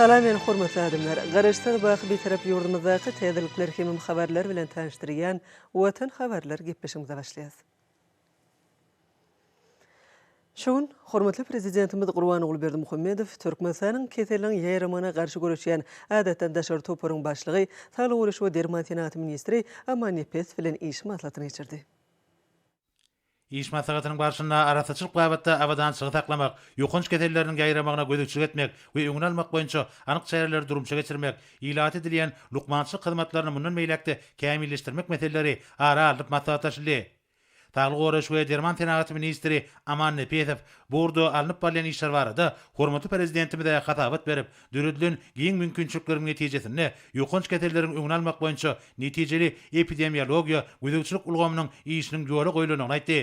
Salam meni hormatly adamlar! Garaşsyz baky Bitarap ýurdumyzdaky täzelikler hemem habarlar bilen tanyşdyrýan Watan habarlar gepleşigimize başlaýas. Şu gün hormatly Prezidentimiz Gurbanguly Berdimuhamedow Türkmenistanyň keseliň ýaýramagyna garşy göreşýän Adatdan daşary toparyň başlygy, saglygy goraýyş we derman senagaty ministri Aman Nepesow bilen iş maslahatyny geçirdi. Iş maslahatynyň barşynda arassaçylyk babatda abadançylygy saklamak, ýokanç keselleriniň ýaýramagyna gözegçilik etmek we öňüni almak boýunça anyk çäreleri durmuşa geçirmek, ilata edilýän lukmançylyk hyzmatlaryny mundan beýläk-de kämilleşdirmek meseleleri ara alnyp maslahatlaşyldy. Saglygy goraýyş we derman senagaty ministri Aman Nepesow bu ugurda alnyp barylýan işler barada hormatly Prezidentimize hasabat berip, döredilen giň mümkinçilikleriň netijesinde ýokanç keselleriň öňüni almak boýunça netijeli epidemiologiýa gözegçilik ulgamynyň işiniň ýola goýlandygyny aýtdy.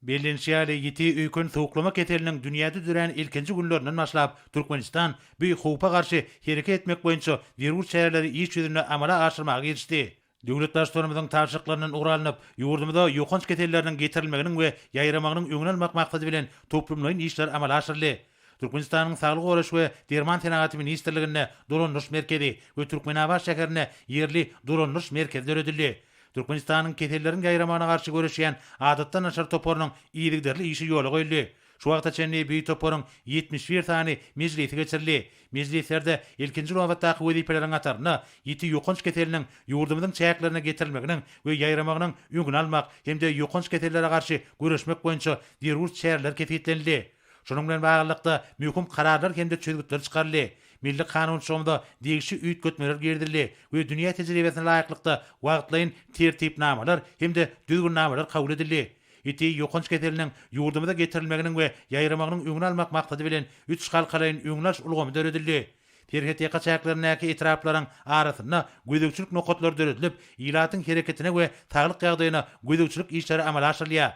Bellenişi ýaly, ýiti öýken sowuklama keseliniň dünýäde dörän ilkinji günlerinden başlap, Türkmenistan bu howpa garşy hereket etmek boýunça zerur çäreleri iş ýüzünde amala aşyrmaga girişdi. Döwlet Baştutanymyzyň tabşyryklaryndan ugur alnyp, ýurdumyza ýokanç keselleriniň getirilmeginiň we ýaýramagynyň öňüni almak maksady bilen toplumlaýyn işler amala aşyryldy. Türkmenistanyň Saglygy goraýyş we derman senagaty ministrliginde dolandyryş merkezi we Türkmenabat şäherinde ýerli dolandyryş merkezi döredildi. Türkmenistanyň keselleriň ýaýramagyna garşy göreşýän Adatdan daşary toparynyň yzygiderli işi ýola goýuldy. Şu wagta çenli bu toparyň 71 sany mejlisi geçirildi. Mejlislerde ilkinji nobatdaky wezipeleriň hatarynda ýiti ýokanç keseliniň ýurdumyzyň çäklerine getirilmeginiň we ýaýramagynyň öňüni almak hem-de ýokanç kesellere garşy göreşmek boýunça zerur çäreler kesgitlenildi. Şunuň bilen baglylykda, möhüm kararlar hem-de çözgütler çykaryldy. Milli kanunçylygymyza degişli üýtgetmeler girizildi we dünýä tejribesine laýyklykda wagtlaýyn tertipnamalar hem-de düzgünnamalar kabul edildi. Ýiti ýokanç keseliniň ýurdumyza getirilmeginiň we ýaýramagynyň öňüni almak maksady bilen üç halkalaýyn öňüni alyş ulgamy döredildi. Serhetýaka çäklerindäki etraplaryň arasynda gözegçilik nokatlary döredilip, ilatyň hereketine we saglyk ýagdaýyna gözegçilik işleri amala aşyrylýar.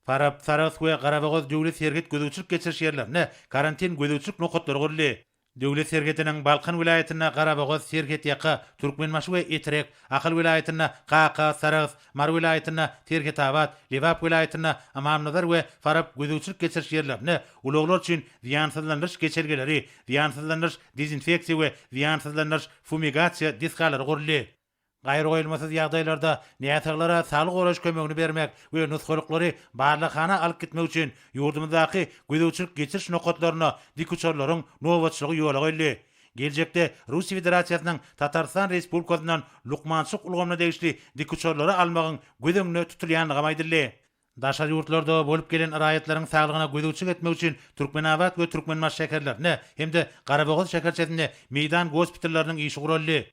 Farap, Sarahs we Garabogaz döwlet serhet gözegçilik geçiriş ýerlerinde karantin gözegçilik nokatlary guruldy. Döwlet serhediniň Balkan welaýatynda Garabogaz, Serhetýaka, Türkmenbaşy we Etrek, Ahal welaýatynda Kaka, Sarahs, Mary welaýatynda Serhetabat, Lebap welaýatynda Ymamnazar we Farap gözegçilik geçiriş ýerlerinde ulaglar üçin zyýansyzlandyryş geçelgeleri, zyýansyzlandyryş dezinfeksiýa we zyýansyzlandyryş fumigasiýa desgalary guruldy. Gaýragoýulmasyz ýagdaýlarda näsaglara saglygy goraýyş kömegini bermek we nusgalyklary barlaghana alyp gitmek üçin ýurdumyzdaky gözegçilik geçiriş nokatlarynda dikuçarlaryň nobatçylygy ýola goýuldy. Geljekde Russiýa Federasiýasynyň Tatarystan Respublikasyndan lukmançylyk ulgamyna degişli dikuçarlary almagyň göz öňünde tutulýandygy hem aýdyldy. Daşary ýurtlarda bolup gelen raýatlaryň saglygyna gözegçilik etmek üçin Türkmenabat we Türkmenbaşy şäherlerinde hem-de Garabogaz şäherçesinde meýdan gospitallarynyň işi guraldy.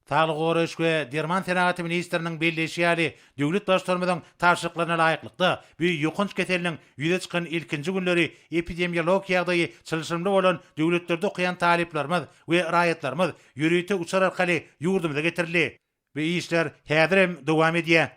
Saglygy goraýyş we derman senagaty ministriniň belleýşi ýaly, döwlet Baştutanymyzyň tabşyryklaryna laýyklykda, bu ýokanç keseliniň ýüze çykan ilkinji günleri epidemiologik ýagdaýy çylşyrymly bolan döwletlerde okaýan talyplarymyz we raýatlarymyz ýörite uçar arkaly ýurdumyza getirildi. Bu işler häzir hem dowam edýär.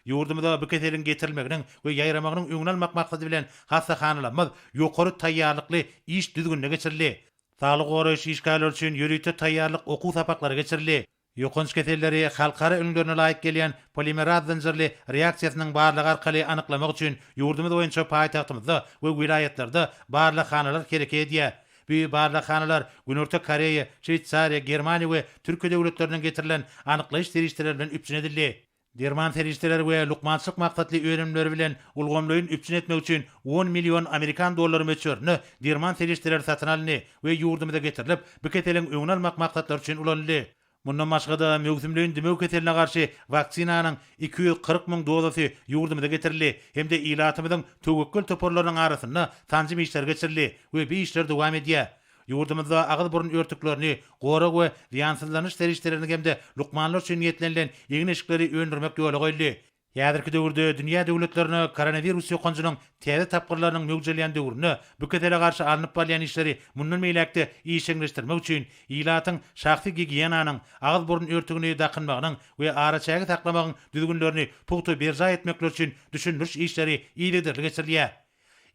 Ýurdumyza bu keseliň getirilmeginiň we ýaýramagynyň öňüni almak maksady bilen hassahanalarymyz ýokary taýýarlykly iş düzgünine geçirildi. Saglygy goraýyş işgärleri üçin ýörite taýýarlyk okuw sapaklary geçirildi. Ýokanç keselleri halkara ülňülerine laýyk gelýän polimeraz zynjyrly reaksiýasynyň barlagy arkaly anyklamak üçin ýurdumyz boýunça paýtagtymyzda we welaýatlarda barlaghanalar hereket edýär. Bu barlaghanalar Günorta Koreýa, Şweýsariýa, Germaniýa we Türkiýe döwletlerinden getirilen anyklaýyş serişdeleri bilen üpjün edildi. Derman serişdeleri we lukmançylyk maksatly önümleri bilen ulgamlaýyn üpjün etmek üçin on million amerikan dollary möçberinde derman serişdeleri satyn alyndy we ýurdumyza getirilip, bu keseliň öňüni almak maksatlary üçin ulanyldy. Mundan başga-da, möwsümleýin dümew keseline garşy waksinanyň 240 müň dozasy ýurdumyza getirildi hem-de ilatymyzyň töwekgel toparlarynyň arasynda sanjym işleri geçirildi we bu işler dowam edýär. Ýurdumyzda agyz-burun örtüklerini, gorag we zyýansyzlanyş serişdelerini hem-de lukmanlar üçin niýetlenilen egin-eşikleri öndürmek ýola goýuldy. Häzirki döwürde dünýä döwletlerinde koronawirus ýokanjynyň täze tapgyrlarynyň möwjelýän döwründe bu kesele garşy alnyp barylýan işleri mundan beýläk-de işjeňleşdirmek üçin ilatyň şahsy gigiýenanyň, agyz-burun örtügini dakynmagynyň we araçägi saklamagyň düzgünlerini pugta berjaý etmekleri üçin düşündiriş işleri yzygiderli geçirilýär.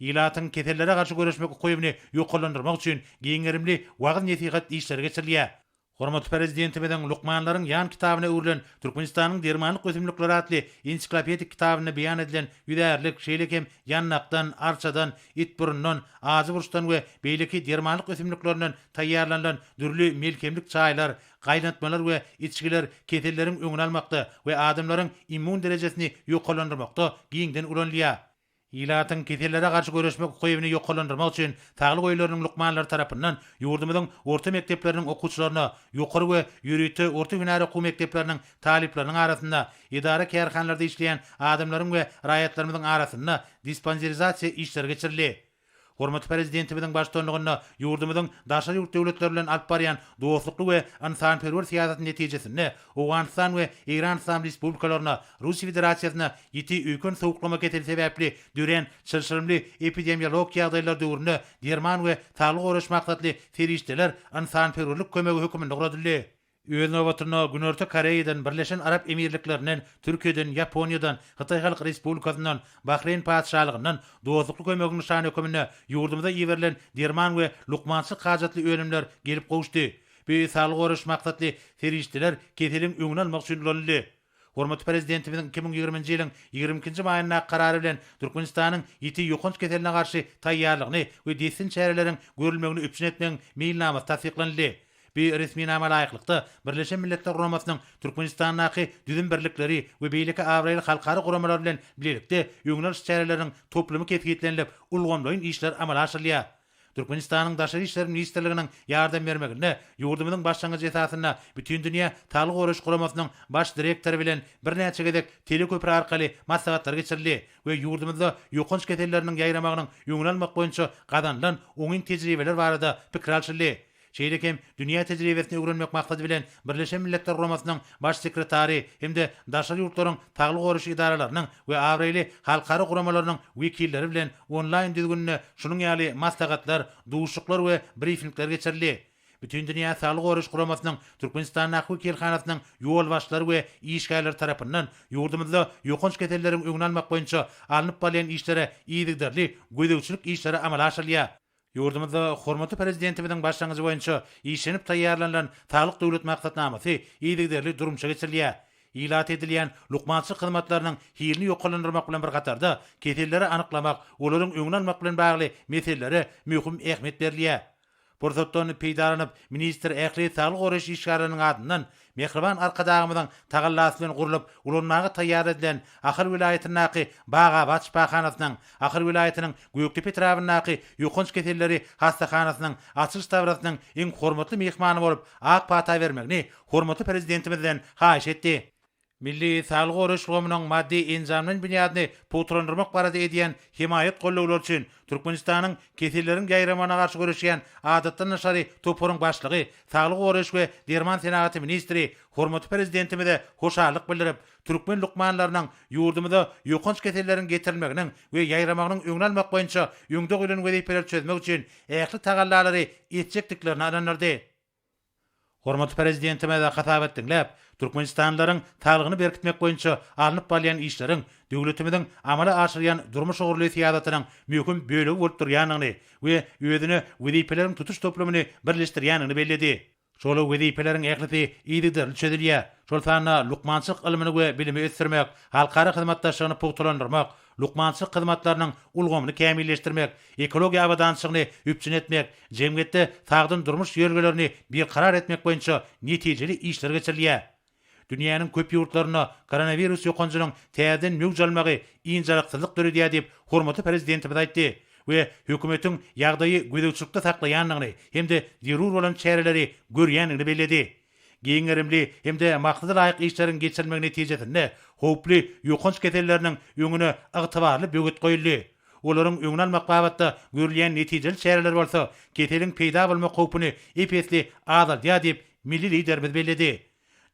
Ilatyň kesellere garşy göreşmek ukybyny ýokarlandyrmak üçin giň gerimli wagyz-nesihat işleri geçirilýär. Hormatly Prezidentimiziň lukmanlaryň ýan kitabyna öwrülen Türkmenistanyň dermanlyk ösümlikleri atly ensiklopedik kitabynda beýan edilen ýüzärlik, şeýle hem ýandakdan, arçadan, itburundan, ajy burçdan we beýleki dermanlyk ösümliklerinden taýýarlanylan dürli melhemlik çaýlar, gaýnatmalar we içgiler keselleriň öňüni almakda we adamlaryň immun derejesini ýokarlandyrmakda giňden ulanylýar. Ilatyň kesellere garşy göreşmek ukybyny ýokarlandyrmak üçin saglyk öýleriniň lukmanlary tarapyndan ýurdumyzyň orta mekdepleriniň okuwçylaryna, ýokary we ýörite orta hünär okuw mekdepleriniň talyplarynyň arasynda, edara-kärhanalarda işleýän adamlaryň we raýatlarymyzyň arasynda dispanserizasiýa işleri geçirildi. Hormatly Prezidentimiziň baştutanlygynda ýurdumyzyň daşary ýurt döwletleri bilen alyp barýan dostlukly we ynsanperwer syýasaty netijesinde Owganystan we Eýran Yslam Respublikalaryna, Russiýa Federasiýasyna ýiti öýken sowuklama keseli sebäpli dörän çylşyrymly epidemiologik ýagdaýlar döwründe derman we saglygy goraýyş maksatly serişdeler ynsanperwerlik kömegi höküminde ugradyldy. Öz nobatynda Günorta Koreýadan, Birleşen Arap Emirliklerinden, Türkiýeden, Ýaponiýadan, Hytaý Halk Respublikasyndan, Bahreýn Patyşalygyndan dostlukly kömegiň nyşany höküminde ýurdumyza iberilen derman we lukmançylyk hajatly önümler gelip gowuşdy. Bu saglygy goraýyş maksatly serişdeler keseliň öňüni almak üçin ulanyldy. Hormatly Prezidentimiziň 2020-nji ýylyň 22-nji maýyndaky Karary bilen Türkmenistanyň ýiti ýokanç keseline garşy taýýarlygyny we dessin çäreleriň görülmegini üpjün etmegiň Meýilnamasy tassyklanyldy. Bu resminama laýyklykda, Birleşen Milletler Guramasynyň Türkmenistandaky düzüm birlikleri we beýleki abraýly halkara guramalar bilen bilelikde öňüni alyş çäreleriniň toplumy kesgitlenilip, ulgamlaýyn işler amala aşyrylýar. Türkmenistanyň Daşary işler ministrliginiň ýardam bermeginde ýurdumyzyň başlangyjy esasynda Bütindünýä Saglygy Goraýyş Guramasynyň Baş direktory bilen birnäçe gezek teleköpri arkaly maslahatlar geçirildi we ýurdumyzda ýokanç keselleriniň ýaýramagynyň öňüni almak boýunça gazanylan oňyn tejribeler barada pikir alşyldy. Şeýle hem dünýä tejribesini öwrenmek maksady bilen Birleşen Milletler Guramasynyň Baş sekretary hem-de daşary ýurtlaryň saglygy goraýyş edaralarynyň we abraýly halkara guramalarynyň wekilleri bilen onlaýn düzgüninde şunuň ýaly maslahatlar, duşuşyklar we brifingler geçirildi. Bütindünýä Saglygy Goraýyş Guramasynyň Türkmenistandaky wekilhanasynyň ýolbaşçylary we işgärleri tarapyndan ýurdumyzda ýokanç keselleriň öňüni almak boýunça alnyp barylýan işlere yzygiderli gözegçilik işleri amala aşyrylýar. Ýurdumyzda hormatly Prezidentimiziň başlangyjy boýunça işlenip taýýarlanylan Saglyk Döwlet maksatnamasy yzygiderli durmuşa geçirilýär. Ilata edilýän lukmançylyk hyzmatlarynyň hilini ýokarlandyrmak bilen bir hatarda, keselleri anyklamak, olaryň öňüni almak bilen bagly meselelere möhüm ähmiýet berilýär. Pursatdan peýdalanyp, ministr ähli saglygy goraýyş işgärleriniň adyndan Mähriban Arkadagymyzyň tagallasy bilen gurlup, ulanmaga taýýar edilen Ahal welaýatyndaky Bagabat şypahanasynyň, Ahal welaýatynyň Gökdepe etrabyndaky ýokanç keselleri hassahanasynyň açylyş dabarasynyň iň hormatly myhmany bolup, ak pata bermegini hormatly Prezidentimizden haýyş etdi. Milli saglygy goraýyş ulgamynyň maddy-enjamlaýyn binýadyny pugtalandyrmak barada edýän hemaýat gollawlary üçin Türkmenistanyň Keselleriň ýaýramagyna garşy göreşýän Adatdan daşary toparyň başlygy, saglygy goraýyş we derman senagaty ministri hormatly Prezidentimize hoşallyk bildirip, türkmen lukmanlarynyň ýurdumyza ýokanç keselleriň getirilmeginiň we ýaýramagynyň öňüni almak boýunça öňde goýlan wezipeleri çözmek üçin ähli tagallalary etjekdiklerine ynandyrdy. Hormatly Prezidentimiz hasabat diňläp, türkmenistanlylaryň saglygyny berkitmek boýunça alnyp barylýan işleriň döwletimiziň amala aşyrýan durmuş ugurly syýasatynyň möhüm bölegi bolup durýandygyny we özüne wezipeleriň tutuş toplumyny birleşdirýändigini belledi. Şol wezipeleriň ählisi yzygiderli çözülýär, şol sanda lukmançylyk ylmyny we bilimi ösdürmek, halkara hyzmatdaşlygyny pugtalandyrmak, lukmançylyk hyzmatlarynyň ulgamyny kämilleşdirmek, ekologiýa abadançylygyny üpjün etmek, jemgyýetde sagdyn durmuş ýörelgelerini berkarar etmek boýunça netijeli işler geçirilýär. Dünýäniň köp ýurtlarynda koronawirus ýokanjynyň täzeden möwç almagy ynjalyksyzlyk döredýär diýip, hormatly Prezidentimiz aýtdy we hökümetiň ýagdaýy gözegçilikde saklaýandygyny hem-de zerur bolan çäreleri görýändigini belledi. Giň gerimli hem-de maksada laýyk işleriň geçirilmegi netijesinde howply ýokanç keselleriniň öňüne ygtybarly böwet goýuldy. Olaryň öňüni almak babatda görülýän netijeli çäreler bolsa keseliň peýda bolmak howpuny ep-esli azaldýar diýip, milli Liderimiz belledi.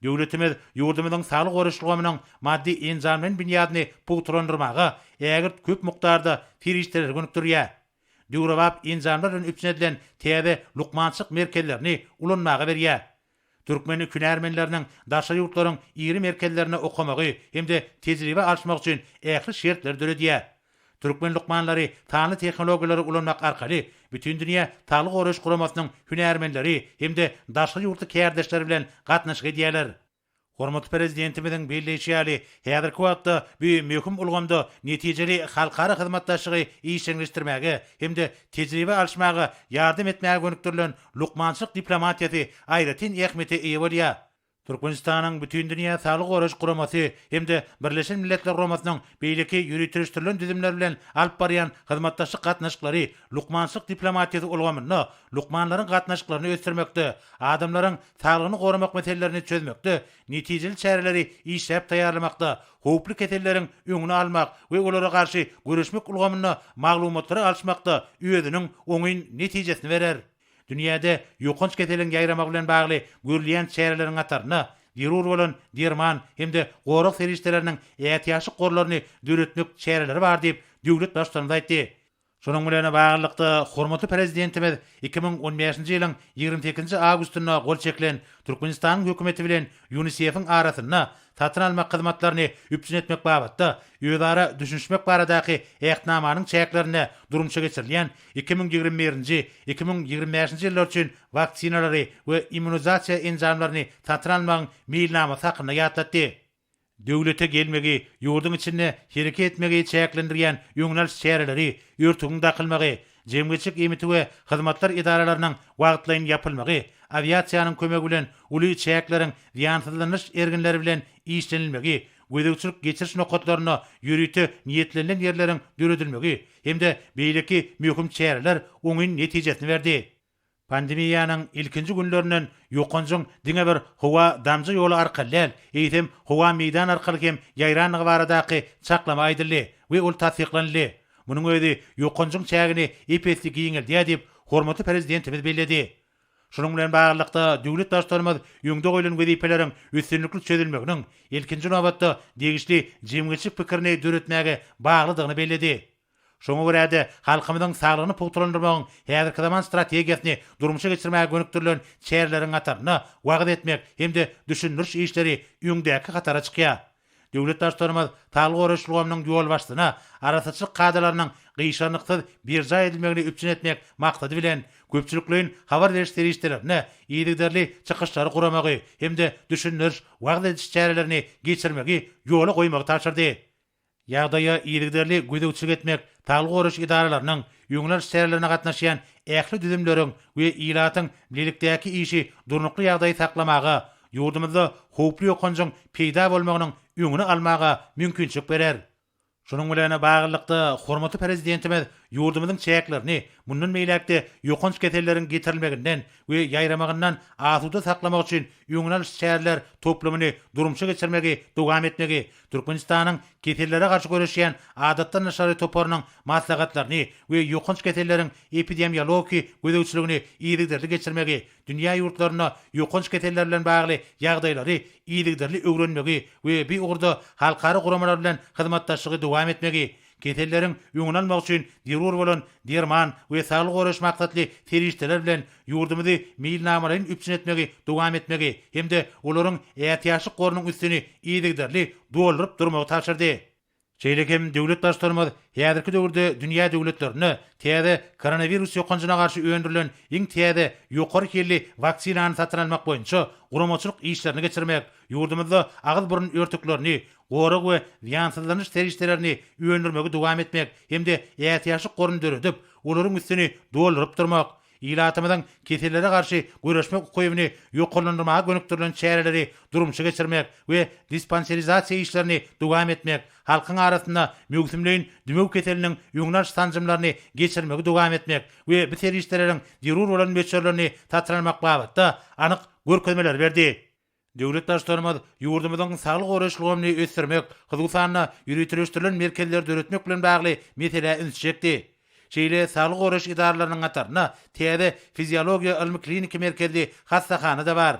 Döwletimiz ýurdumyzyň saglygy goraýyş ulgamynyň maddy-enjamlaýyn binýadyny pugtalandyrmaga ägirt köp mukdarda serişdeleri gönükdirýär. Döwrebap enjamlar bilen üpjün edilen täze lukmançylyk merkezlerini ulanmaga berýär. Türkmen hünärmenleriniň daşary ýurtlaryň iri merkezlerinde okamagy hem-de tejribe alyşmagy üçin ähli şertleri döredýär. Türkmen lukmanlary sanly tehnologiýalary ulanmak arkaly Bütindünýä Saglygy Goraýyş Guramasynyň hünärmenleri hem-de daşary ýurtly kärdeşleri bilen gatnaşyk edýärler. Hormatly Prezidentimiziň belleýşi ýaly, häzirki wagtda bu möhüm ulgamda netijeli halkara hyzmatdaşlygy işjeňleşdirmäge hem-de tejribe alyşmaga ýardam etmäge gönükdirilen lukmançylyk diplomatiýasy aýratyn ähmiýete eýe bolýar. Türkmenistanyň Bütindünýä Saglygy Goraýyş Guramasy hem-de Birleşen Milletler Guramasynyň beýleki ýöriteleşdirilen düzümleri bilen alyp barýan hyzmatdaşlyk gatnaşyklary lukmançylyk diplomatiýasy ulgamynda lukmanlaryň gatnaşyklaryny ösdürmekde, adamlaryň saglygyny goramak meselelerini çözmekde, netijeli çäreleri işläp taýýarlamakda, howply keselleriň öňüni almak we olara garşy göreşmek ulgamynda maglumatlary alyşmakda özüniň oňyn netijesini berer. Dünýäde ýokanç keseliň ýaýramagy bilen bagly görülýän çäreleriň hatarynda zerur bolan derman hem-de gorag serişdeleriniň ätiýaçlyk gorlaryny döretmek çäreleri bar diýip, döwlet Baştutanymyz aýtdy. Şunuň bilen baglylykda, hormatly Prezidentimiz 2015-nji ýylyň 28-nji awgustynda gol çekilen Türkmenistanyň Hökümeti bilen Ýunisef-iň arasynda satyn almak hyzmatlaryny üpjün etmek babatda özara düşünişmek baradaky Ähtnamanyň çäklerinde durmuşa geçirilýän 2021-nji, 2025-nji ýyllar üçin waksinalary we immunizasiýa enjamlaryny satyn almagyň meýilnamasy hakynda ýatlatdy. Döwlete gelmegi, ýurduň içinde hereket etmegi çäklendirýän öňüni alyş çäreleri, örtügiň dakylmagy, jemgyýetçilik iýmiti we hyzmatlar edaralarynyň wagtlaýyn ýapylmagy, awiasiýanyň kömegi bilen uly çäkleriň zyýansyzlanyş erginleri bilen işlenilmegi, gözegçilik-geçiriş nokatlarynda ýörite niýetlenilen ýerleriň döredilmegi hem-de beýleki möhüm çäreler oňyn netijesini berdi. Pandemiýanyň ilkinji günlerinden ýokanjyň diňe bir howa damja ýoly arkaly däl, eýsem howa meýdan arkaly hem ýaýrandygy baradaky çaklama aýdyldy we ol tassyklanyldy. Munuň özi ýokanjyň çägini ep-esli giňeldýär diýip, hormatly Prezidentimiz belledi. Şunuň bilen baglylykda, döwlet Baştutanymyz öňde goýlan wezipeleriň üstünlikli çözülmeginiň, ilkinji nobatda, degişli jemgyýetçilik pikirini döretmäge baglydygyny belledi. Şoňa görä-de, halkymyzyň saglygyny pugtalandyrmagyň häzirki zaman strategiýasyny durmuşa geçirmäge gönükdirilen çäreleriň hatarynda wagyz etmek hem-de düşündiriş işleri öňdäki hatara çykýar. Döwlet Baştutanymyz saglygy goraýyş ulgamynyň ýolbaşçysyna arassaçylyk kadalarynyň gyşarnyksyz berjaý edilmegini üpjün etmek maksady bilen, köpçülikleýin habar beriş serişdelerinde yzygiderli çykyşlary guramagy hem-de düşündiriş, wagyz ediş çärelerini geçirmegi ýola goýmagy tabşyrdy. Ýagdaýa yzygiderli gözegçilik etmek saglygy goraýyş edaralarynyň, öňüni alyş çärelerine gatnaşýan ähli düzümleriň we ilatyň bilelikdäki işi durnukly ýagdaýy saklamaga, ýurdumyzda howply ýokanjyň peýda bolmagynyň öňüni almaga mümkinçilik berer. Şunuň bilen baglylykda, hormatly Prezidentimiz ýurdumyzyň çäklerini mundan beýläk-de ýokanç keselleriň getirilmeginden we ýaýramagyndan asuda saklamak üçin öňüni alyş çäreler toplumyny durmuşa geçirmegi dowam etmegi, Türkmenistanyň kesellere garşy göreşýän Adatdan daşary toparynyň maslahatlaryny we ýokanç keselleriň epidemiologiki gözegçiligini yzygiderli geçirmegi, dünýä ýurtlarynda ýokanç keseller bilen bagly ýagdaýlary yzygiderli öwrenmegi we bu ugurda halkara guramalar bilen hyzmatdaşlygy dowam etmegi, keselleriň öňüni almak üçin zerur bolan derman we saglygy goraýyş maksatly serişdeler bilen ýurdumyzy meýilnamalaýyn üpjün etmegi dowam etmegi hem-de olaryň ätiýaçlyk gorunyň üstüni yzygiderli dolduryp durmagy tabşyrdy. Şeýle hem döwlet Baştutanymyz häzirki döwürde dünýä döwletlerinde täze koronawirus ýokanjyna garşy öndürilen iň täze ýokary hilli waksinany satyn almak boýunça guramaçylyk işlerini geçirmek, ýurdumyzda agyz-burun örtüklerini, gorag we zyýansyzlanyş serişdelerini öndürmegi dowam etmek hem-de ätiýaçlyk goruny döredip, olaryň üstüni dolduryp durmak, ilatymyzyň kesellere garşy göreşmek ukybyny ýokarlandyrmaga gönükdirilen çäreleri durmuşa geçirmek we dispanserizasiýa işlerini dowam etmek, halkyň arasynda möwsümleýin dümew keseliniň öňüni alyş sanjymlaryny geçirmegi dowam etmek we bu serişdeleriň zerur bolan möçberlerini satyn almak babatda anyk görkezmeleri berdi. Döwlet Baştutanymyz ýurdumyzyň saglygy goraýyş ulgamyny ösdürmek, hususan-da, ýöriteleşdirilen merkezleri döretmek bilen bagly meselä ünsi çekdi. Şeýle saglygy goraýyş edaralarynyň hatarynda täze Fiziologiýa ylmy-kliniki merkezli hassahana-da bar.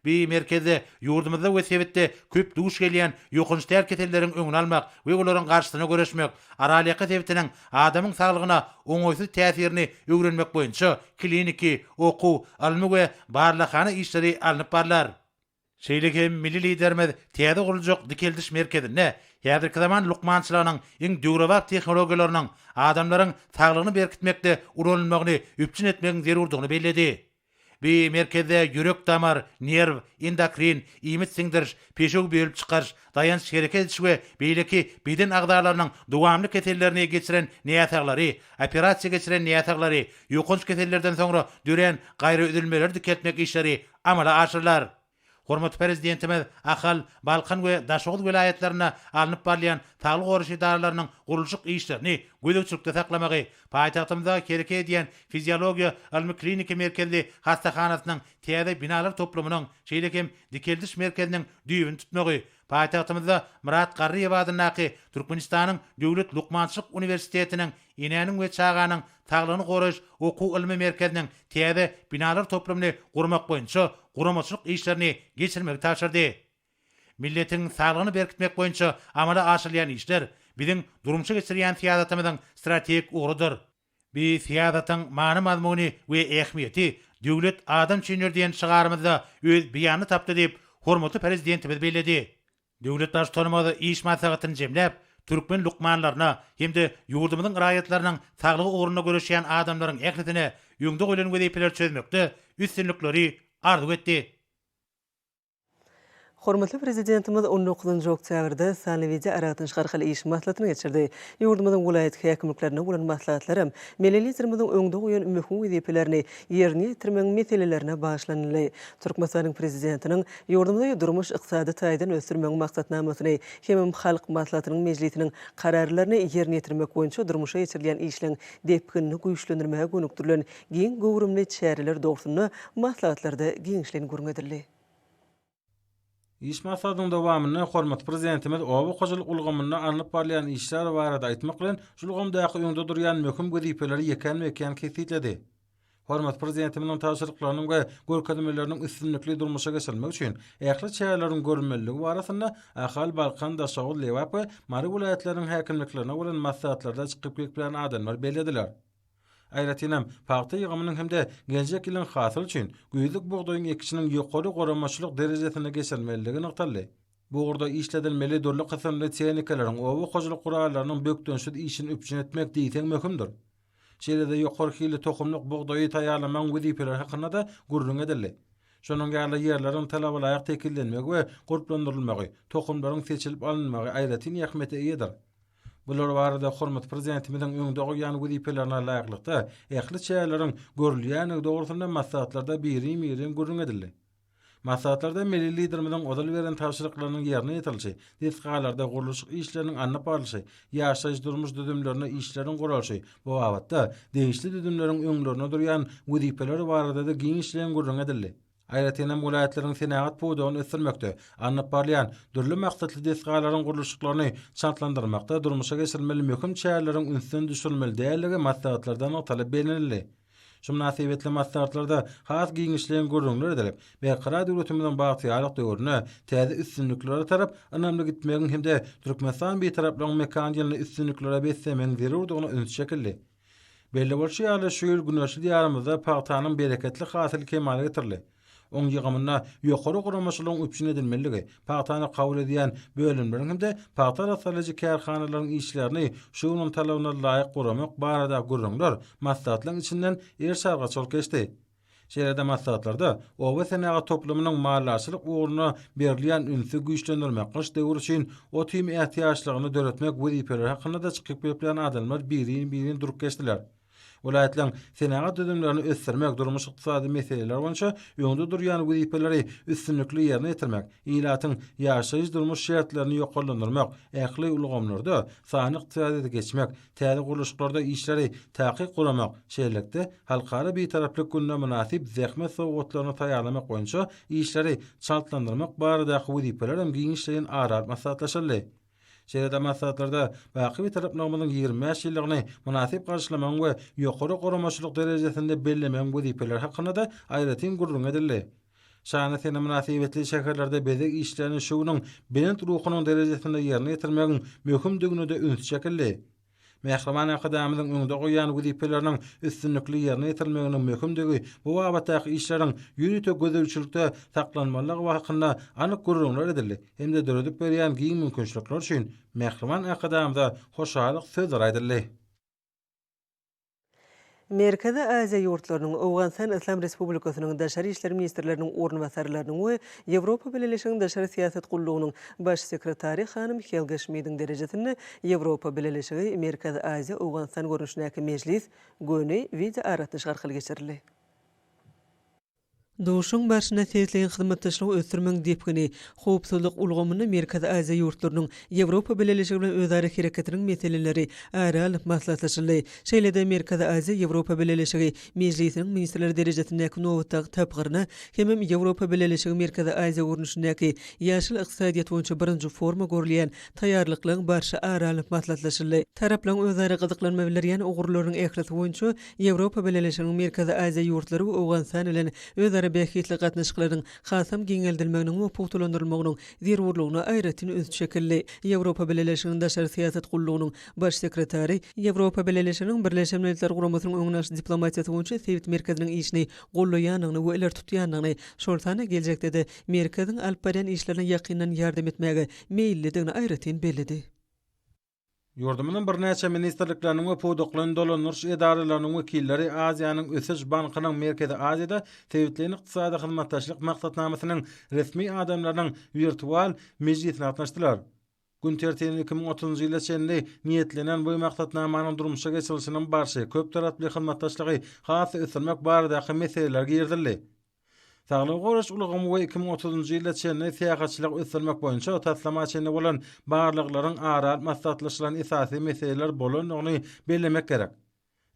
Bu merkezde ýurdumyzda we sebitde köp duş gelýän ýokanç däl keselleriň öňüni almak we olaryň garşysyna göreşmek, Aralýaka sebitiniň adamyň saglygyna oňaýsyz täsirini öwrenmek boýunça kliniki, okuw, ylmy we barlaghana işleri alnyp barlar. Şeýle hem milli Liderimiz täze guruljak dikeldiş merkezinde häzirki zaman lukmançylygynyň iň döwrebap tehnologiýalarynyň adamlaryň saglygyny berkitmekde ulanylmagyny üpjün etmegiň zerurdygyny belledi. Bu merkezde ýürek-damar, nerw, endokrin, iýmit siňdiriş, peşew bölüp çykaryş, daýanç-hereket ediş we beýleki beden agzalarynyň dowamly kesellerini geçiren näsaglary, operasiýa geçiren näsaglary, ýokanç kesellerden soňra dörän gaýraüzülmeleri dikeltmek işleri amala aşyrylar. Hormatly Prezidentimiz Ahal, Balkan we Daşoguz welaýatlarynda alnyp barylýan saglygy goraýyş edaralarynyň gurluşyk işlerini gözegçilikde saklamagy, paýtagtymyzda hereket edýän Fiziologiýa ylmy-kliniki merkezli hassahanasynyň täze binalar toplumynyň, şeýle hem dikeldiş merkeziniň düýbüni tutmagy, paýtagtymyzda Myrat Garryýew adyndaky Türkmenistanyň Döwlet lukmançylyk uniwersitetiniň Enäniň we çaganyň saglygyny goraýyş okuw-ylmy merkeziniň täze binalar toplumyny gurmak boýunça guramaçylyk işlerini geçirmegi tabşyrdy. Milletiň saglygyny berkitmek boýunça amala aşyrylýan işler biziň durmuşa geçirýän syýasatymyzyň strategik ugrudyr. Bu syýasatyň many-mazmuny we ähmiýeti Döwlet adam üçindir diýen şygarymyzda öz beýanyny tapdy diýip, hormatly Prezidentimiz belledi. Döwlet Baştutanymyz iş maslahatyny jemläp, türkmen lukmanlaryna hem-de ýurdumyzyň raýatlarynyň saglygy ugrunda göreşýän adamlaryň ählisine öňde goýlan wezipeleri çözmekde üstünlikleri arzuw etdi. Hormatly Prezidentimiz on dokuzynjy oktýabrda sanly wideoaragatnaşyk arkaly iş maslahatyny geçirdi. Ýurdumyzyň welaýat häkimliklerinde bolan maslahatlaram Milli Liderimiziň öňde goýan möhüm wezipelerini ýerine ýetirmegiň meselelerine bagyşlanyldy. Türkmenistanyň Prezidentiniň Ýurdumyzy durmuş-ykdysady taýdan ösdürmegiň maksatnamasyny hemem Halk Maslahatynyň Mejlisiniň Kararlaryny ýerine ýetirmek boýunça durmuşa geçirilýän işleň depginini güýçlendirmäge gönükdirilen giň göwrümli çäreler dogrusynda maslahatlarda giňişleýin gürrüň edildi. Iş maslahatynyň dowamynda hormatly Prezidentimiz oba hojalyk ulgamynda alnyp barylýan işler barada aýtmak bilen, şu ulgamdaky öňde durýan möhüm wezipeleri ýekän-mekän kesgitledi. Hormatly Prezidentimiziň tabşyryklarynyň we görkezmeleriniň üstünlikli durmuşa geçirilmegi üçin ähli çäreleriň görülmelidigi barasynda Ahal, Balkan, Daşoguz, Lebap we Mary welaýatlarynyň häkimliklerine bolan maslahatlarda çykyp geplän adamlar bellediler. Aýratynam, pagta ýygymynyň hem-de geljek ýylyň hasyly üçin güýzlük bugdaýyň ekişiniň ýokary guramaçylyk derejesinde geçirilmelidigi nygtaldy. Bu ugurda işledilmeli dürli kysymly tehnikalaryň, oba hojalyk gurallarynyň bökdençsiz işini üpjün etmek diýseň möhümdir. Şeýle-de ýokary hilli tohumlyk bugdaýy taýýarlamagyň wezipeleri hakynda-da gürrüň edildi. Şonuň ýaly ýerleriň talabalaýyk tekizlenmegi we gurplandyrylmagy, tohumlaryň seçilip alynmagy aýratyn ähmiýete eýedir. Bular barada hormatly Prezidentimiziň öňde goýýan wezipelerine laýyklykda ähli çäreleriň görülýändigi dogrusynda maslahatlarda birin-birin gürrüň edildi. Maslahatlarda milli Liderimiziň ozal beren tabşyryklarynyň ýerine ýetirilişi, desgalarda gurluşyk işleriniň alnyp barlyşy, ýaşaýyş-durmuş düzümlerinde işleriň guralyşy, bu babatda degişli düzümleriň öňlerinde durýan wezipeler barada-da giňişleýin gürrüň edildi. Aýratynam welaýatlaryň senagat pudagyny ösdürmekde alnyp barylýan dürli maksatly desgalaryň gurluşyklaryny çaltlandyrmakda durmuşa geçirilmeli möhüm çäreleriň ünsden düşürilmeli däldigi maslahatlarda nygtalyp bellenildi. Şu mynasybetli maslahatlarda has giňişleýin gürrüňler edilip, Berkarar döwletimiziň bagtyýarlyk döwründe täze üstünliklere tarap ynamly gitmegiň hem-de Türkmenistan Bitaraplygyň mekan ýylyny üstünliklere beslemegiň zerurdygyna üns çekildi. Belli bolşy ýaly, şu ýyl güneşli Diýarymyzda pagtanyň bereketli hasyly kemala getirildi. Oň ýygymynda ýokary guramaçylygyň üpjün edilmelidigi, pagtany kabul edýän bölümleriň hem-de pagta arassalaýjy kärhanalaryň işlerini şu günüň talabyna laýyk guramak barada gürrüňler maslahatlaryň içinden eriş-argaç bolup geçdi. Şeýle-de maslahatlarda oba senagat toplumynyň maldarçylyk ugruna berilýän ünsi güýçlendirmek, gyş döwri üçin ot-iým ätiýaçlygyny döretmek wezipeleri hakynda-da çykyp geplän adamlar birin-birin durup geçdiler. Welaýatlaryň senagat düzümlerini ösdürmek, durmuş-ykdysady meseleler boýunça öňde durýan wezipeleri üstünlikli ýerine ýetirmek, ilatyň ýaşaýyş-durmuş şertlerini ýokarlandyrmak, ähli ulgamlarda sanly ykdysadyýete geçmek, täze gurluşyklarda işleri takyk guramak, şeýlelikde, Halkara Bitaraplyk gününe mynasyp zähmet sowgatlaryny taýýarlamak boýunça işleri çaltlandyrmak baradaky wezipeler hem giňişleýin ara alyp maslahatlaşyldy. Şeýle-de maslahatlarda baky Bitaraplygymyzyň 25 ýyllygyny mynasyp garşylamagyň we ýokary guramaçylyk derejesinde bellemegiň wezipeleri hakynda-da aýratyn gürrüň edildi. Şanly sene mynasybetli şäherlerde bezeg işlerini şu günüň belent ruhunyň derejesinde ýerine ýetirmegiň möhümdigine-de üns çekildi. Mähriban Arkadagymyzyň öňde goýýan wezipeleriniň üstünlikli ýerine ýetirilmeginiň möhümdigi, bu babatdaky işleriň ýörite gözegçilikde saklanmalydygy hakynda anyk gürrüňler edildi hem-de döredip berýän giň mümkinçilikler üçin mähriban Arkadagymyza hoşallyk sözleri aýdyldy. Merkezi Aziýa ýurtlarynyň, Owganystan Yslam Respublikasynyň daşary işler ministrleriniň orunbasarlarynyň we Ýewropa Bileleşiginiň daşary syýasat gullugynyň Baş sekretary hanym Helga Şmidiň derejesinde Ýewropa Bileleşigi, Merkezi Aziýa, Owganystan görnüşindäki mejlis göni wideoaragatnaşyk arkaly geçirildi. Duşuşygyň barşynda sebitleýin hyzmatdaşlygy ösdürmegiň depgini, howpsuzlyk ulgamynda Merkezi Aziýa ýurtlarynyň Ýewropa Bileleşigi bilen özara hereketiniň meseleleri ara alnyp maslahatlaşyldy. Şeýle-de Merkezi Aziýa, Ýewropa Bileleşigi Mejlisiniň ministrler derejesindäki nobatdaky tapgyryna hemem Ýewropa Bileleşigi, Merkezi Aziýa görnüşindäki ýaşyl ykdysadyýet boýunça birinji foruma görülýän taýýarlyklaryň barşy ara alnyp maslahatlaşyldy. Taraplaryň özara gyzyklanma bildirýän ugurlarynyň ählisi boýunça Ýewropa Bileleşiginiň Merkezi Aziýa ýurtlary we Owganystan bilen özara bähbitli gatnaşyklaryň hasam giňeldilmeginiň we pugtalandyrylmagynyň zerurlygyna aýratyn üns çekildi. Ýewropa Bileleşiginiň Daşary syýasat gullugynyň Baş sekretary Ýewropa Bileleşiginiň Birleşen Milletler Guramasynyň öňüni alyş diplomatiýasy boýunça sebit merkeziniň işini goldaýandygyny we ileri tutýandygyny, şol sanda geljekde-de merkeziň alyp barýan işlerine ýakyndan ýardam etmäge meýillidigini aýratyn belledi. Ýurdumyzyň birnäçe ministrlikleriniň we pudaklaýyn dolandyryş edaralarynyň wekilleri Aziýanyň ösüş bankynyň Merkezi Aziýada sebitleýin ykdysady hyzmatdaşlyk maksatnamasynyň resmi adamlarynyň wirtual mejlisine gatnaşdylar. Gün tertibine 2030-njy ýyla çenli niýetlenen bu maksatnamanyň durmuşa geçirilişiniň barşy, köptaraply hyzmatdaşlygy has-da ösdürmek baradaky meseleler girizildi. Saglygy goraýyş ulgamy we 2030-njy ýyla çenli syýahatçylygy ösdürmek boýunça taslama çenli bolan barlaglaryň ara alyp maslahatlaşylan esasy meseleler bolandygyny bellemek gerek.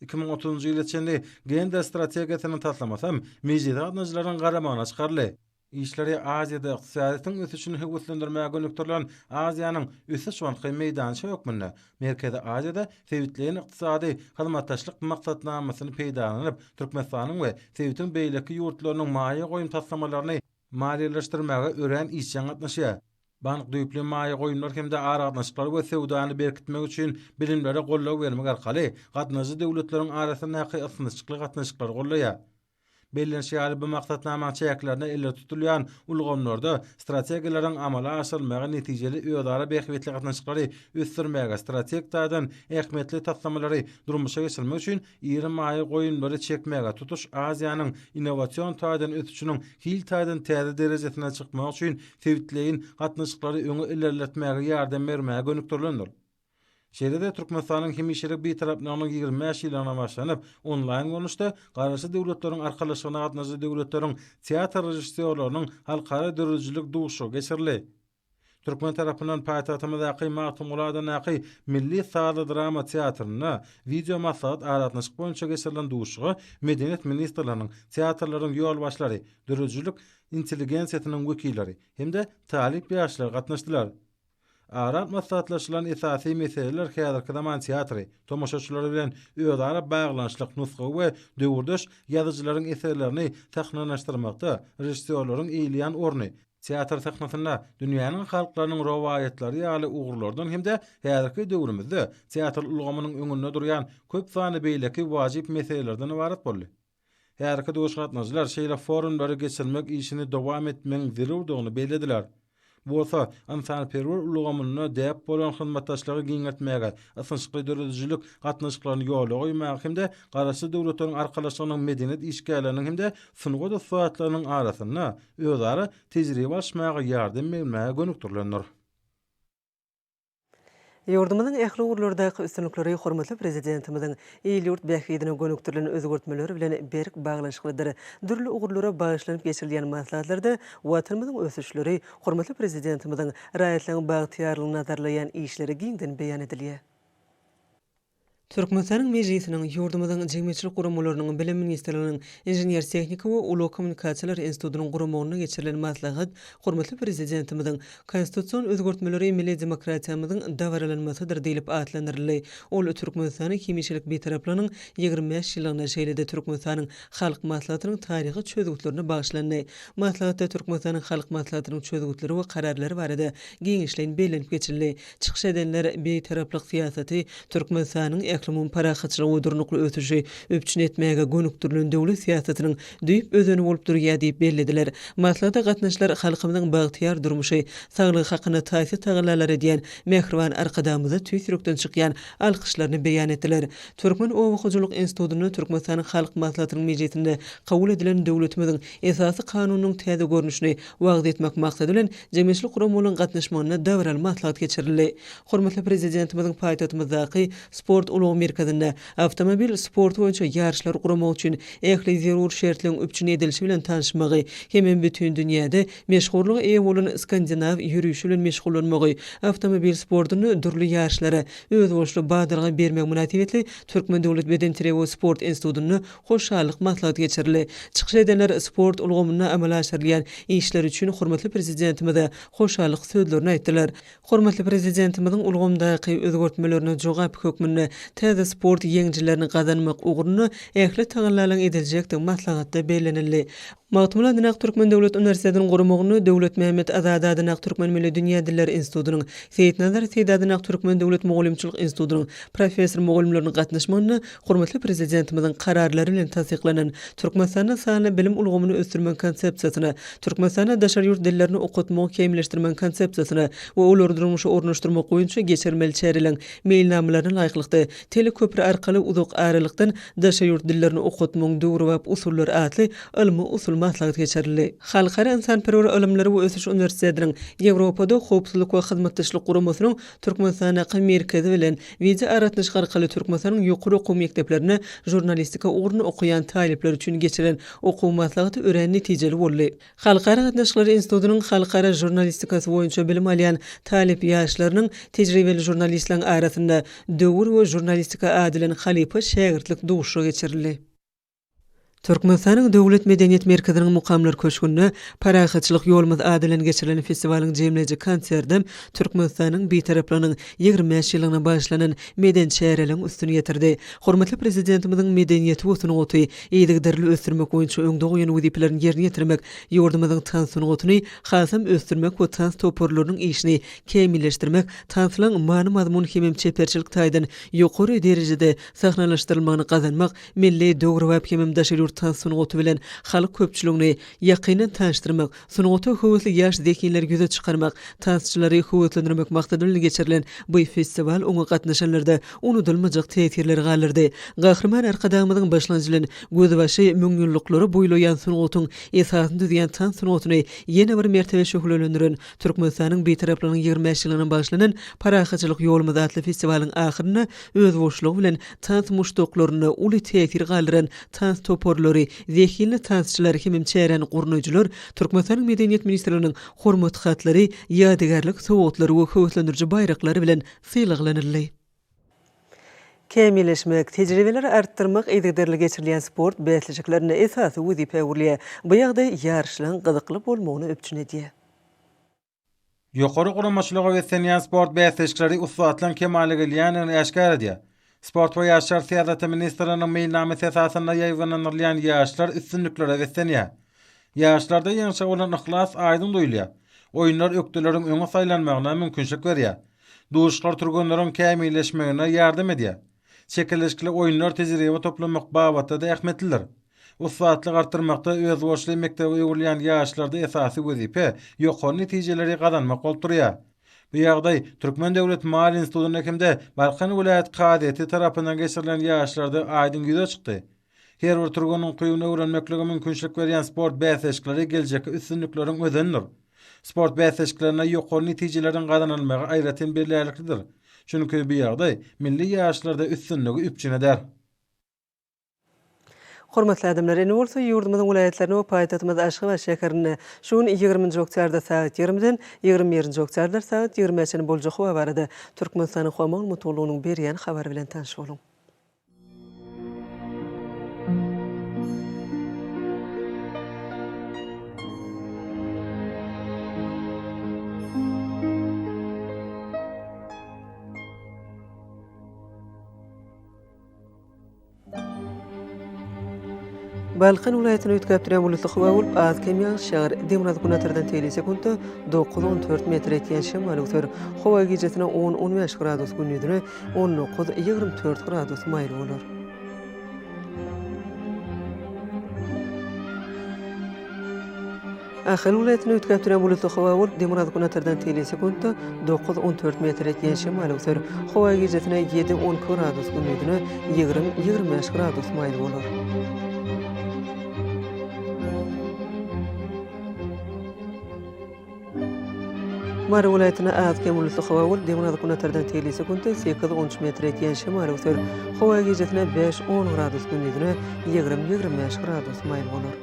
2030-njy ýyla çenli gender strategiýasynyň taslamasy hem mejlise gatnaşyjylaryň garamagyna çykaryldy. Işleri Aziýada ykdysadyýetiň ösüşini höweslendirmäge gönükdirilen Aziýanyň ösüş banky meýdança hökmünde Merkezi Aziýada sebitleýin ykdysady hyzmatdaşlyk maksatnamasyny peýdalanyp, Türkmenistanyň we sebitiň beýleki ýurtlarynyň maýa goýum taslamalaryny maliýeleşdirmäge örän işjeň gatnaşýar. Bank düýpli maýa goýumlar hem-de aragatnaşyklary we söwdany berkitmek üçin bilimlere goldaw bermek arkaly gatnaşyjy döwletleriň arasyndaky ysnyşykly gatnaşyklary goldaýar. Bellenişi ýaly, bu maksatnamanyň çäklerinde ileri tutulýan ulgamlarda strategiýalaryň amala aşyrylmagy netijeli özara bähbitli gatnaşyklary ösdürmäge, strategik taýdan ähmiýetli taslamalary durmuşa geçirmek üçin iri maýa goýumlary çekmäge, tutuş Aziýanyň innowasion taýdan ösüşiniň hil taýdan täze derejesine çykmagy üçin sebitleýin gatnaşyklary öňe ilerletmäge ýardam bermäge gönükdirilendir. Şeýle-de Türkmenistanyň hemişelik Bitaraplygynyň 25 ýyllygyna bagyşlanyp, onlaýn görnüşde Garaşsyz Döwletleriň Arkalaşygyna gatnaşyjy döwletleriň teatr režissýorlarynyň halkara döredijilik duşuşygy geçirildi. Türkmen tarapyndan paýtagtymyzdaky Magtymguly adyndaky Milli sazly-drama teatrynda wideomaslahat aragatnaşyk boýunça geçirilen duşuşyga Medeniýet ministrliginiň, teatrlaryň ýolbaşçylary, döredijilik intelligensiýasynyň wekilleri hem-de talyp ýaşlar gatnaşdylar. Ara alyp maslahatlaşylan esasy meseleler häzirki zaman teatry, tomaşaçylary bilen özara baglanyşlyk, nusgawy we döwürdeş ýazyjylaryň eserlerini sahnalaşdyrmakda režissýorlaryň eýeleýän orny, teatr sahnasynda dünýäniň halklarynyň rowaýatlary ýaly ugurlardan hem-de häzirki döwrümizde teatr ulgamynyň öňünde durýan köp sanly beýleki wajyp meselelerden ybarat boldy. Häzirki duşuşyga gatnaşyjylar şeýle forumlary geçirmek işini dowam etmegiň zerurdygyny bellediler. Bu bolsa ynsanperwer ulgamynda däp bolan hyzmatdaşlygy giňeltmäge, ysnyşykly döredijilik gatnaşyklaryny ýola goýmaga hem-de Garaşsyz Döwletleriň Arkalaşygynyň medeniýet işgärleriniň hem-de sungat ussatlarynyň arasynda özara tejribe alyşmaga ýardam bermäge gönükdirilendir. Ýurdumyzyň ähli ugurlardaky üstünlikleri hormatly Prezidentimiziň il-ýurt bähbidine gönükdirilen özgertmeleri bilen berk baglanyşyklydyr. Dürli ugurlara bagyşlanyp geçirilýän maslahatlarda Watanymyzyň ösüşleri, hormatly Prezidentimiziň raýatlaryň bagtyýarlygyny nazarlaýan işleri giňden beýan edilýär. Türkmenistanyň Mejlisiniň, ýurdumyzyň jemgyýetçilik guramalarynyň, Bilim ministrliginiň, Inžener-tehniki we ulag kommunikasiýalar institutynyň guramagynda geçirilen maslahat hormatly Prezidentimiziň Konstitusion özgertmeleri milli demokratiýamyzyň dabaralanmasydyr diýlip atlandyryldy. Ol Türkmenistanyň hemişelik Bitaraplygynyň 25 ýyllygyna, şeýle-de Türkmenistanyň Halk Maslahatynyň taryhy çözgütlerine bagyşlandy. Maslahatda Türkmenistanyň Halk Maslahatynyň çözgütleri we kararlary barada giňişleýin bellenip geçildi. Çykyş edenler Bitaraplyk syýasaty Türkmenistanyň ählumumy parahatçylygy we durnukly ösüşi üpjün etmäge gönükdirilen döwlet syýasatynyň düýp özeni bolup durýar diýip bellediler. Maslahata gatnaşyjylar halkymyzyň bagtyýar durmuşy, saglygy hakynda taýsyz tagallalar edýän mähriban Arkadagymyza tüýs ýürekden çykýan alkyşlaryny beýan etdiler. Türkmen oba hojalyk institutynda Türkmenistanyň Halk Maslahatynyň mejlisinde kabul edilen döwletimiziň Esasy Kanunynyň täze görnüşini wagyz etmek maksady bilen, jemgyýetçilik guramalaryň gatnaşmagynda dabaraly maslahat geçirildi. Hormatly Prezidentimiziň paýtagtymyzdaky Sport ulag merkezinde awtomobil sporty boýunça ýaryşlary guramak üçin ähli zerur şertleriň üpjün edilişi bilen tanyşmagy hemem bütin dünýäde meşhurlyga eýe bolan skandinaw ýörişi bilen meşgullanmagy awtomobil sportunda dürli ýaryşlara özboluşly badalga bermegi mynasybetli Türkmen döwlet bedenterbiýe we sport institutynda hoşallyk maslahaty geçirildi. Çykyş edenler sport ulgamynda amala aşyrylýan işler üçin hormatly Prezidentimize hoşallyk sözlerini aýtdylar. Hormatly Prezidentimiziň ulgamdaky özgertmelerine jogap hökmünde täze sport ýeňijilerini gazanmak ugrunda ähli tagallalaryň ediljekdigi maslahatda bellenildi. Magtymguly adyndaky Türkmen döwlet uniwersitetiniň guramagynda Döwletmämmet Azady adyndaky Türkmen milli dünýä dilleri institutynyň, Seýitnazar Seýdi adyndaky Türkmen döwlet mugallymçylyk institutynyň professor-mugallymlarynyň gatnaşmagynda hormatly Prezidentimiziň Kararlary bilen tassyklanan Türkmenistanda sanly bilim ulgamyny ösdürmegiň Konsepsiýasyna, Türkmenistanda daşary ýurt dillerini okatmagy kämilleşdirmegiň Konsepsiýasyna we olary durmuşa ornaşdyrmak boýunça geçirilmeli çäreleriň Meýilnamalaryna laýyklykda, teleköpri arkaly uzak aralykdan daşary ýurt dillerini okatmagyň döwrebap usullary atly ylmy-usuly maslahat geçirildi. Halkara ynsanperwer ylymlary we ösüş uniwersitetiniň Ýewropada Howpsuzlyk we Hyzmatdaşlyk Guramasynyň Türkmenistandaky merkezi bilen wideoaragatnaşyk arkaly Türkmenistanyň ýokary okuw mekdeplerinde žurnalistika ugruny okaýan talyplar üçin geçirilen okuw maslahaty örän netijeli boldy. Halkara gatnaşyklary institutynyň halkara žurnalistikasy boýunça bilim alýan talyp ýaşlarynyň tejribeli žurnalistleriň arasynda Döwür we žurnalistika ady bilen halypa-şägirtlik duşuşygy geçirildi. Türkmenistanyň Döwlet medeniýet merkeziniň Mukamlar köşgünde Parahatçylyk ýolumyz ady bilen geçirilen festiwalyň jemleýji konserti Türkmenistanyň Bitaraplygynyň 25 ýyllygyna bagyşlanan medeni çäreleriň üstüni ýetirdi. Hormatly Prezidentimiziň medeniýeti we sungaty yzygiderli ösdürmek boýunça öňde goýan wezipelerini ýerine ýetirmek, ýurdumyzyň tans sungatyny hasam ösdürmek we tans toparlarynyň işini kämilleşdirmek, tanslaryň many-mazmun hemem çeperçilik taýdan ýokary derejede sahnalaşdyrylmagyny gazanmak, Milli, döwrebap hemem daşary ýurt tans sungaty bilen halk köpçüligini ýakyndan tanyşdyrmak, sungata höwesli ýaş zehinleri ýüze çykarmak, tansçylary höweslendirmek maksady bilen geçirilen bu festiwal oňa gatnaşanlarda unudylmajak täsirleri galdyrdy. Gahryman Arkadagymyzyň başlangyjy bilen gözbaşy müňýyllyklary boýlaýan sungatyň esasyny düzýän tans sungatyny ýene bir mertebe şöhlelendiren Türkmenistanyň Bitaraplygynyň 25 ýyllygyna bagyşlanan Parahatçylyk ýolumyz atly festiwalyň ahyrynda özboluşlygy bilen tans muşdaklarynda uly täsir galdyran tans toparlary, zehinli tansçylar hemem çäräni gurnaýjylar Türkmenistanyň Medeniýet ministrliginiň Hormat hatlary, ýadygärlik sowgatlary we höweslendiriji baýraklary bilen sylaglanyldy. Kämilleşmek, tejribeleri artdyrmak yzygiderli geçirilýän sport bäsleşiklerinde esasy wezipä öwrülýär. Bu ýagdaý ýaryşlaryň gyzykly bolmagyny üpjün edýär. Ýokary guramaçylyga beslenýän sport bäsleşikleri ussatlaryň kemala gelýändigini äşgär edýär. Sport we ýaşlar syýasaty ministrliginiň meýilnamasy esasynda ýaýbaňlandyrylýan ýaşlar üstünliklere beslenýär. Ýaşlarda ýeňşe bolan yhlas aýdyň duýulýar. Oýunlar ökdeleriň öňe saýlanmagyna mümkinçilik berýär. Duşuşyklar türgenleriň kämilleşmegine ýardam edýär. Çekeleşikli oýunlar tejribe toplamak babatda-da ähmiýetlidir. Ussatlyk artdyrmakda özboluşly mekdebe öwrülýän ýaşlarda esasy wezipe ýokary netijeleri gazanmak bolup durýar. Bu ýagdaý Türkmen döwlet maliýe institutynda hem-de Balkan welaýat kazyýeti tarapyndan geçirilen ýaşlarda aýdyň ýüze çykdy. Her bir türgeniň ukybyny öwrenmeklige mümkinçilik berýän sport bäsleşikleri geljekki üstünlikleriň özenidir. Sport bäsleşiklerinde ýokary netijeleriň gazanylmagy aýratyn bellärliklidir. Çünki bu ýagdaý milli ýaşlarda üstünligi üpjün eder. Hormatly adamlar, indi bolsa ýurdumyzyň welaýatlarynda we paýtagtymyz Aşgabat şäherinde şu gün ýigriminji oktýabrda sagat ýigrimiden, 21-nji oktýabrda sagat ýigrimä çenli boljak howa barada Türkmenistanyň Howa maglumat gullugynyň berýän habary bilen tanyş boluň. Balkan welaýatynda üýtgäp durýan bulutly howa bolup, az-kem ýagyş ýagar. Demirgazyk-günortadan tegelek sekuntda 9-14 metr etýän şemal öwser. Howa gijesine 10-15 gradus, gündizine 19-24 gradus maýyl bolar. Ahal welaýatynda üýtgäp durýan bulutly howa bolup, demirgazyk-günortadan tegelek sekuntda 9-14 metr ýetýän şemal öwser. Howa gijesine 7-12 gradus, gündizine 20-25 gradus maýyl bolar. Mary welaýatynda az-kem bulutly howa bolup, demirgazyk-günortadan tegelek sekuntda 8-13 metr ýetýän şemal öwser. Howa gijesine 5-10 gradus, gündizine 20-25 gradus maýyl bolar.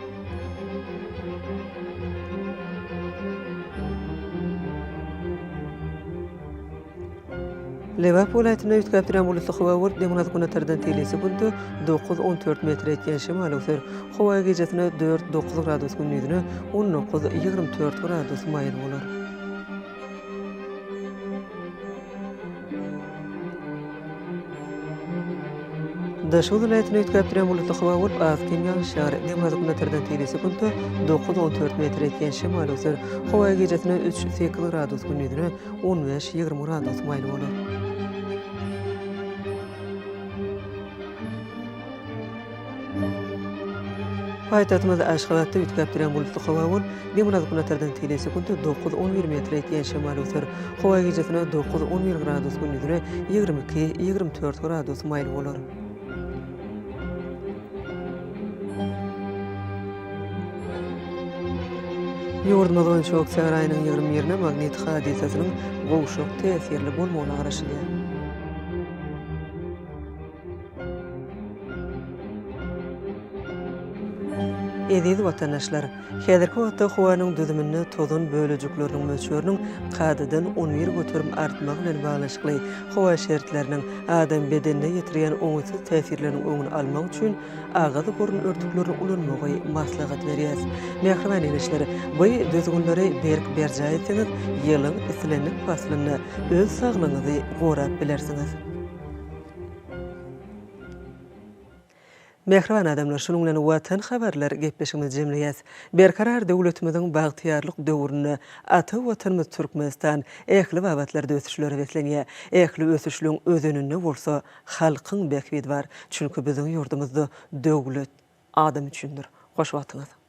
Lebap welaýatynda üýtgäp durýan bulutly howa bolup, demirgazyk-günortadan tegelek sekuntda 9-14 metr ýetýän şemal öwser. Howa gijesine 4-9 gradus, gündizine 19-24 gradus maýyl bolar. Daşoguz welaýatynda üýtgäp durýan bulutly howa bolup, az-kem ýagyş ýagar. Demirgazyk-günbatardan tegelek sekuntda 9-14 metr ýetýän şemal öwser. Howa gijesine 3-8 gradus, gündizine 15-20 gradus maýyl bolar. Paýtagtymyz Aşgabatda üýtgäp durýan bulutly howa bolup, demirgazyk-günortadan tegelek sekuntda 9-11 metr ýetýän şemal öwser. Howa gijesine 9-11 gradus, gündizine 22-24 gradus maýyl bolar. Ýurdumyz boýunça oktýabr aýynyň ýigrimi birine magnit hadysasynyň gowşak täsirli bolmagyna garaşylýar. Eziz watandaşlar! Häzirki wagtda howanyň düzüminde tozan bölejikleriniň möçberiniň kadadan 11% artmagy bilen baglanyşykly howa şertleriniň adam bedenine ýetirýän oňaýsyz täsirleriniň öňüni almak üçin agyz-burun örtüklerini ulanmagy maslahat berýäris. Mähriban ildeşler, bu düzgünleri berk berjaý etseňiz, ýylyň islendik paslynda öz saglygyňyzy gorap bilersiňiz. Mähriban adamlar, şunuň bilen Watan habarlar gepleşigimizi jemleýäs. Berkarar döwletimiziň bagtyýarlyk döwründe ata Watanymyz Türkmenistan ähli babatlarda ösüşlere beslenýär. Ähli ösüşleň özeninde bolsa halkyň bähbidi bar. Çünki biziň ýurdumyzda döwlet adam üçindir. Hoş wagtyňyz!